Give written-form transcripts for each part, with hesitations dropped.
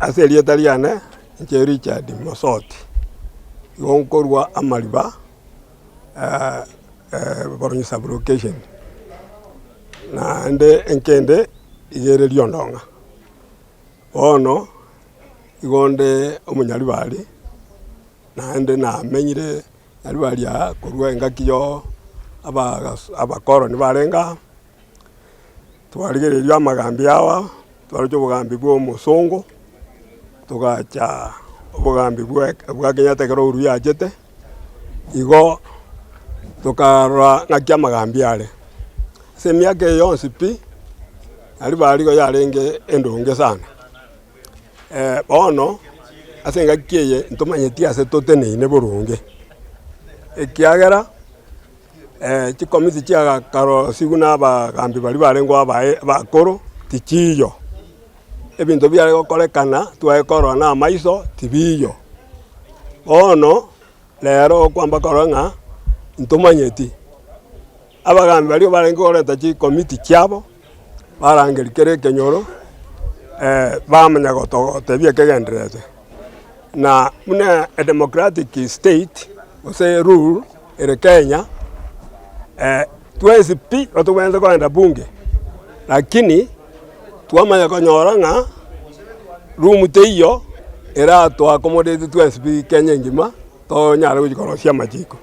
Ase erieta riane, inche Richard Mosoti, igo nkorwa amariba Boronyi sub location, naende enkende iga ere Riondong'a. Bono, igo nde omonyaribari, naende namenyire nyaribari aa korwa engaki yo abakoroni barenge aa. Twarigereria amagambi aya, twaroche obogambi bwa omosongo, togacha obogambi bwa bwa Kenyatta ekero Uhuru yachete, igo tokarora ng'aki amagambi are. Ase emiaka eye yonsi pi, aria bare igo yarenge endonge sana. Bono, ase engaki eye ntomanyeti ase toteneine boronge, ekiagera. Chikomiti chiagakarosiwu na abagambi baria barenge abae abakoro, tichiiyo. Ebinto biare gokorekana tware korora na amaiso tibiiyo. Bono, rero okwamba korora ng'a ntomanyeti, abagambi baria barenge koreta chikomiti chiabo, barangeria kera ekenyoro, bamanya gototebia ekegendererete. Na buna edemocratic state gose rule ere Kenya, twensi pi nigo tobwenerete kogenda bunge, lakini twamanya konyora ng'a room teiyo erato accommodate twensi pi Kenya engima tonyare gochia korosia amachiko.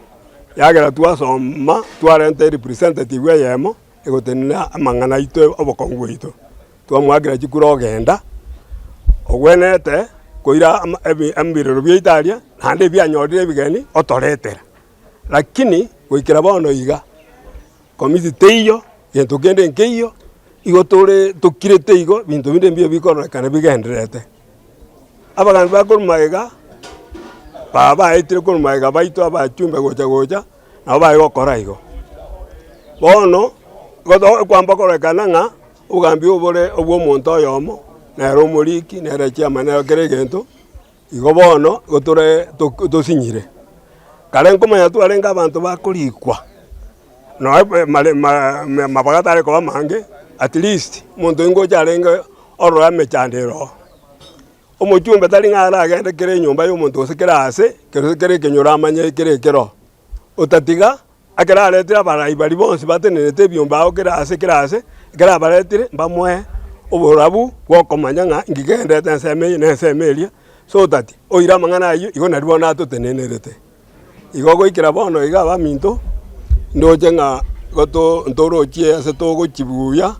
Ekiagera twasoma twarenta erepresentative eyemo egotenena amang'ana aito obokong'u bwaito. Twamoakera chikura ogenda, ogwenerete koira ama ebi ebirero biaito aria, naende ebianyorire ebigeni otoretera. Lakini goikera bono iga, committee teiyo, gento kende nkeiyo, igo tore tokirete igo, ebinto binde mbiya bikororekana bigendererete. Abagambi bakorwa magega, baba baetire korwa magega baito abachumbe gocha gocha, nabo bare gokora igo. Bono, igo kwamba kororekana ng'a. Obogambi obore obw'omonto oyomo, nere omoriki, nere chairman, nere kera egento, igo bono igo tore tosinyire. Kare nkomanya twarenge abanto bakorikwa, noe mare mabaga tare koba amange, at least omonto oyio ngocha arenge orore emechando ere oo. Omochumbe tari ng'a aragende kera enyomba ya omonto gose kera ase, gose kera ekenyoro amanye kera ekero oo, otatiga. Ekero aretire abarai baria bonsi batenenete ebiombe ao kera ase kera ase, ekero abaretire mbamoe oborabu bw'okomanya ng'a inki kegenderete ensemo eye na ensemo eria, so that oire amang'ana ayio igo nario bono atotenenerete. Igo goikera bono iga abaminto, ndoche ng'a igo to ntorochie ase togochia buya,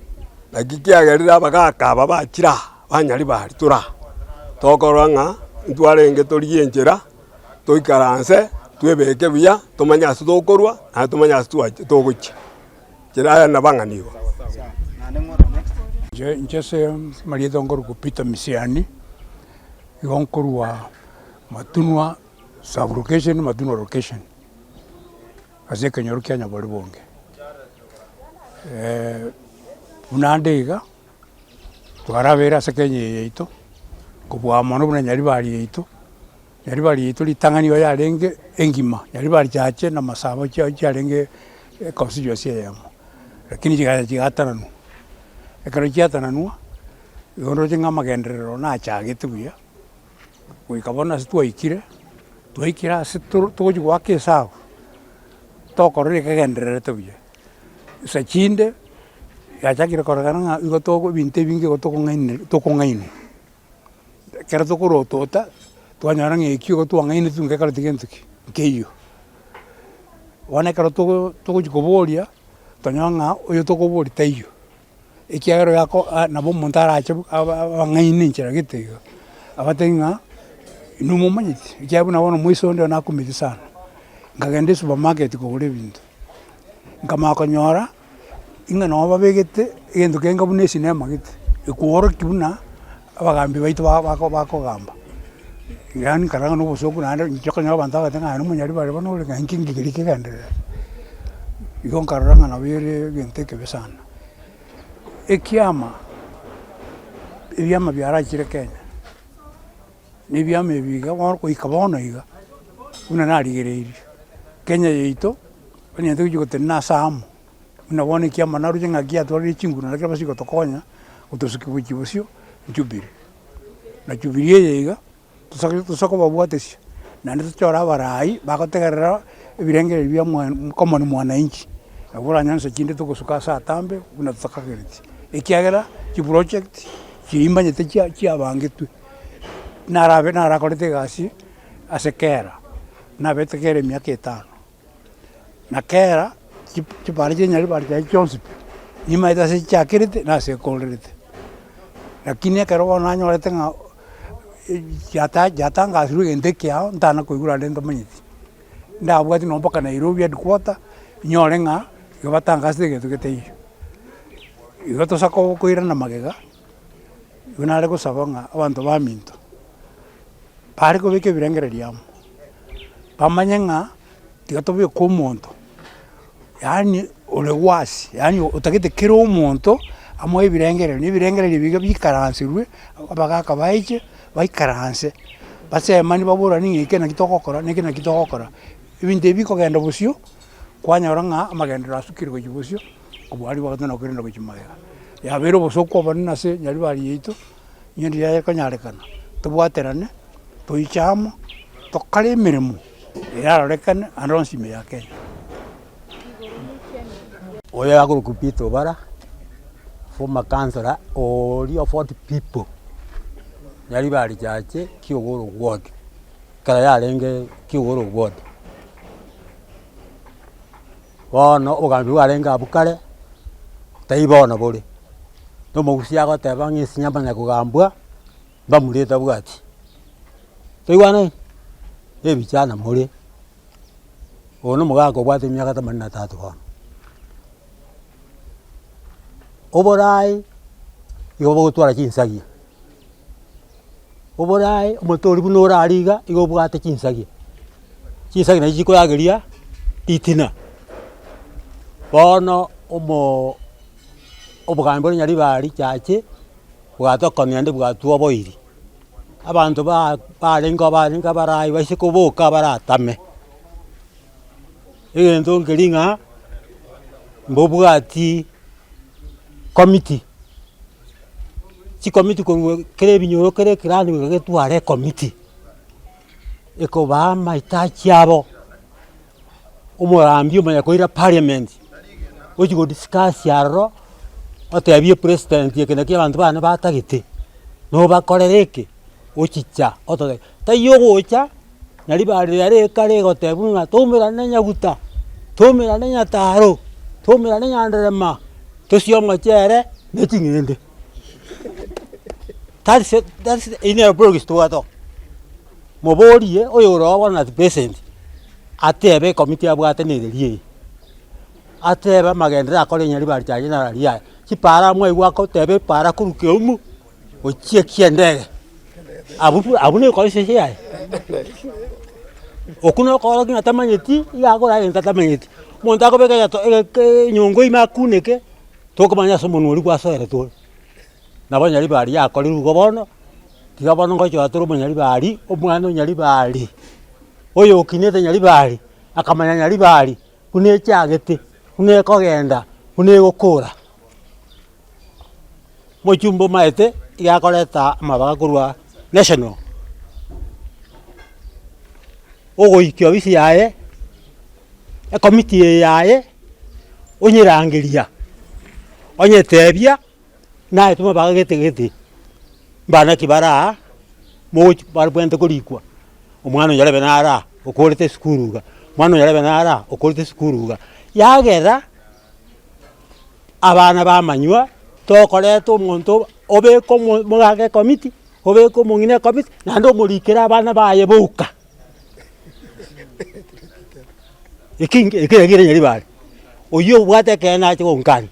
naki kiagerire abagaka aba bachire aa, banyaribari tore aa, tokorora ng'a ntwarenge torigie enchera. Toikaranse, twebeke buya, tomanye ase tokorwa, naende tomanye ase twachi togochia. Inche aya nabang'ani igo. Inche inche ase amarieta nkorokwa Peter Misiani, igo nkorwa Matunwa sub location, Matunwa location, ase ekenyoro kia Nyaboribonge. Buna ande iga, twarabeire ase Kenya eye yaito, kobua mono buna Nyaribari yaito. Nyaribari yaito ritang'ani igo yarenge engima, Nyaribari chache na masabo chia chiarenge econstituency eyemo, lakini chigacha chigatananwa. Ekero chiatananwa, igo nroche ng'a amagenderero nachagete buya, goika bono ase twaikire, twaikire ase toro togochi goaka esabu, tokorora ekegendererete buya. Nsa chinde, yachakire kororekana ng'a igo togo ebinto ebinge igo tokong'aineri tokong'ainwa. Ekero tokorotota, twanyora ng'a ekio igo twang'ainetwe ngekoreti gento ki? Nkeiyo. Bono ekero togo togochi koboria, twanyora ng'a oyo tokoboria taiyo, ekiagera oyo ako nabo omonto arache aba abang'aine enchera gete iga, abatebie ng'a inwe momanyeti, ekiagera buna bono moiso onde nakumeti sana, nkagenda esupermarket kogora ebinto, nkamanya konyora. Ing'a nabo babegete egento kenga buna esinema gete, ekoorokia buna abagambi baito ba- bako bakogamba. Yaani nkarora ng'a na obosooku naende inche okonyora abanto bagoteba ng'a aye nomonyaribari bono ore ng'a inki nki keria kegendererete. Igo nkarora ng'a nabo ere egento ekebe sana. Ekiama, ebiama biarachire Kenya, na ebiama ebi iga bono goika bono iga, buna narigereirie, Kenya yaito. Onye togochia gotenena ase amo, buna bono ekiama naroche ng'a kiatwarire chinguru nario kebase gotokonya gotosukia gochia bosio Jubilee. Na Jubilee eye iga, tosa tosa kobabwatesia, naende tochore abarai bagotegerera ebirengererio bia mwa common mwananchi, nabo oranyore nse chinde togosuka ase atambe buna totakagereti, ekiagera chiproject chiria mbanyete chia chiabangetwe, narabe narakorete egasi ase kera, nabete kera emiaka etano. Na kera chipara chia nyaribari chiaye chionsi pi, nimaete ase chiakerete na ase ekorerete. Lakini ekero bono nanyorete ng'a chiata chiatangasirwe egento ekeao ntana koigwa rende ntamanyeti. Ndabwati nonye mpaka Nairobi headquarter, nyore ng'a igo batangasete egento getaiyo. Igo tosa koirana magega, igo nare gosaba ng'a abanto baminto, bare kobeka ebirengererio amo, bamanye ng'a tiga tobeke omonto, yaani ore wasi, yaani otagete kera omonto amoe ebirengererio, na ebirengererio ebi iga bikaransirwe, abagaka baiche, baikaranse, basemani baborani ng'a eke naki togokora na eke naki togokora. Ebinto ebi bikogenda bosio, kwanyora ng'a amagenderero asukire gochia bosio, kobua aria gwatana korenda gochia magega. Yabeire obosoku obonene ase nyaribari yaito, onye riria ekonyarekana, tobwaterane, toiche amo, tokore emeremo erarorekane ande onsi ime ya Kenya. Oyo akorokwa Peter Obara, former councillor oria of Fort People, Nyaribari Church, Kiogoro ward, ekero yarenge Kiogoro ward. Bono obogambi bwarenge abwo kare, tai bono bore, na omogusii agoteba ng'a ase nyamanya kogambwa, mbamura etabwati. Toigwanani? Ebichana more, oyo na omogaka obwate emiaka themanini na tatu bono. Oborai, igo bogotwara chinsagia, oborai omonto oria buna orare iga, igo obwate chinsagia, chinsagia nachi chikorageria ritina. Bono omoo obogambi bore nyaribari chache, bwatokonia naende bwatwoboirie, abanto ba barenge barenge abarai baise koboka baratame, egento nkeri ng'a mbobwati committee, chicommittee korwa kera ebinyoro kera eclan goika getware ecommittee, ekobaa amahitaji abo, omogambi omanya koira parliament, ochia go discuss aroro, otebie president eke naki abanto bane batagete, nobakorere eke, ochicha ototebia, taiyo ogocha nari barire ekare egotebwa ng'a toumerane nyaguta, toumerane nyataro, toumerane nyanderema, tosie omochere na ching'ende. That's that's eywo nero politics tobwate oo. Moborie oyore oo bono as president, atebe ecommittee abwate nereria eye, atebe amagenderero akore nyaribari chaye nararia aya, chipara mwaigwa agoteba epara korwa Keumu gochia Kiendege, abwo abwo na econstituency yaye. Okwo na okorokia ng'a tamanyeti, iga akora egento atamanyeti. Omonto akobeka egeto egeke enyongo ime akuneke, tokomanya ase omonwa oria gwasoerete ore. Nabo nyaribari yakorirwe igo bono, tiga bono ngochora tore omonyaribari, omwana o nyaribari, oyokinete nyaribari, akamanya nyaribari buna echagete, buna ekogenda, buna egokora. Omochumbe omaete, iga akoreta amabaga korwa national, ogoikia ofisi yaye, ecommittee eye yaye, onyerangeria, onyetebia. Naye timobaga gete gete, mbana ki bare aa, mogochi babwenerete korikwa, omwana oyo arebe nare aa, okorete esukuru iga, omwana oyo arebe nare aa, okorete esukuru iga. Yagera abana bamanywa, tokoreta omonto obeke omo omogaka ecommittee, obeke omong'ina ecommittee, naende omorikere abana baye boka. Eki eke naki kere nyaribari, oywo obwate ekeene ache gonkania.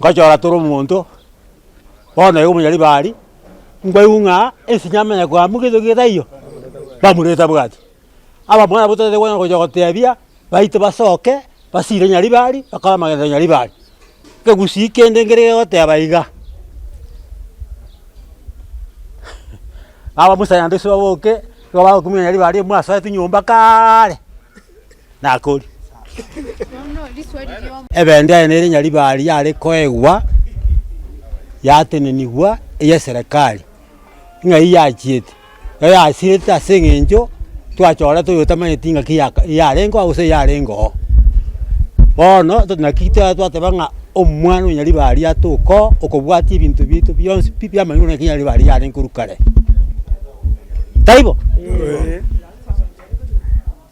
Ngochora tore omonto, bono iga omonyaribari, nkwaigwa ng'a ense nyamanya koamua gento getaiyo, bamura etabwati. Abamura nabwo totagete konya gocha gotebia, baito basoke, basire nyaribari, bakore amagenderero nyaribari. Ekegusii kende nkere gegoteba iga, abamusa naende ase baboke, nigo bagokumia nyaribari mwasoete nyomba kaaaare, nakoria. Ebendera nere nyaribari yare koegwa. Yatenenigwa eyeserekari, ng'ai yachiete, eyasirete ase eng'encho twachorete oyotamanyeti ng'aki yaka yarenge oo gose yarenge oo. Bono naki twateba ng'a omwana o Nyaribari atoke oo okobwatia ebinto biaito bionsi pi biamanyirwe naki Nyaribari yarenge korwa kare. Taibo?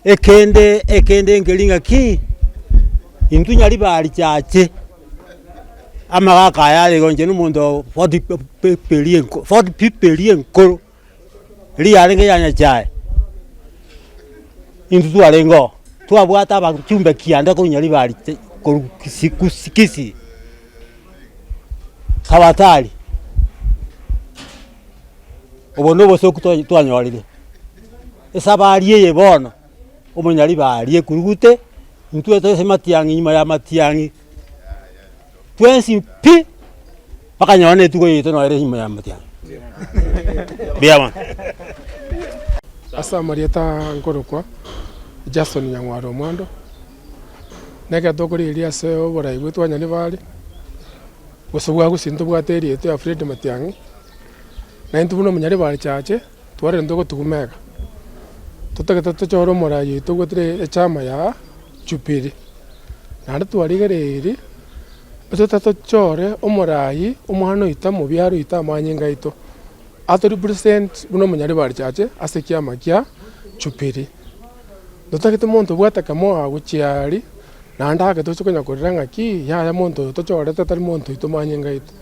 Ekende ekende nkeri ng'aki, intwe Nyaribari chache, amagaka aya are igo inche na omonto 40 peria enko 40 pi peria enkoro, eria yarenge ya Nyachae, intwe twarenge oo, twabwate abachumbe kianda korwa Nyaribari korwa Kisii Gusii Kisii, Kabatari. Obo nobosoku twanyorire. Esabari eye bono, omonyaribari ekurugute, intwe ase matiang'i nyuma ya matiang'i, twensi pi, mpaka nonye na etugo yaito nonye ere nyuma ya matiang'i. Mbuya mono. Ase amarieta nkorokwa Jason Nyang'ware Omwando, na ekero tokorigereria ase oborai bwaito bwa Nyaribari, gose bwa Gusii ntobwate erieta ya Fred Matiang'i, na intwe buna omonyaribari chache. Twarente ogotuguma iga, totagete tochore omorai oito ogwetire echama ya Jubilee. Naende twarigereirie, totagete tochore omorai omwana oito omobiare oito amanyinga aito, ato represent buna omonyaribari chache ase ekiama kia Jubilee. Totagete monto obwate kemoa gochia aria, naende ake toche konya korera ng'aki, yaya monto oyo tochorete tari monto oito manyinga aito.